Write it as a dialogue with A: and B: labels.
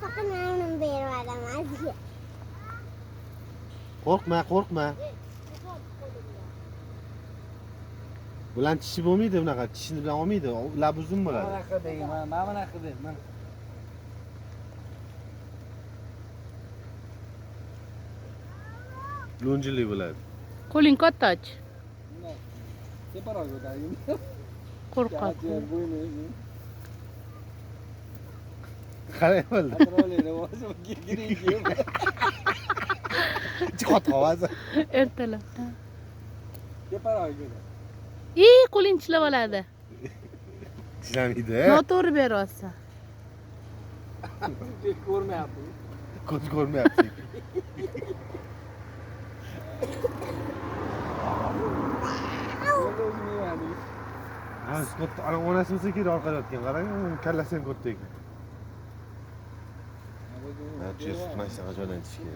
A: Faqat nonimni berib.
B: Qo'rqma, qo'rqma. Bularni tishi bo'lmaydi bunaqa, tishini bilan olmaydi, labi uzun
C: Mana
B: bo'ladi.
C: bunaqa degan, mana bunaqa deb, mana.
B: Lo'njili bo'ladi.
D: Qo'ling katta och.
C: Bunday. Teparoq ko'targin.
D: Qo'rqadi.
C: Bo'yni.
B: Qarang bo'ldi.
C: Atroflikni bosib giring kelib.
B: Ichi qotib qoladi.
D: Ertalab.
C: Teparoq ko'tar.
D: I, qo'ling tishlab oladi.
B: Tishlamaydi.
D: Noto'g'ri beryapsan.
C: Ko'rmayapti.
B: Ko'z ko'rmayapti.
C: Endi o'zi yemadi.
B: Ha, katta, ana onasi bo'lsa kerak orqada yotgan. Qarang, kallasi ham katta ekan. Ha, mana shunaqa joydan tish kerak.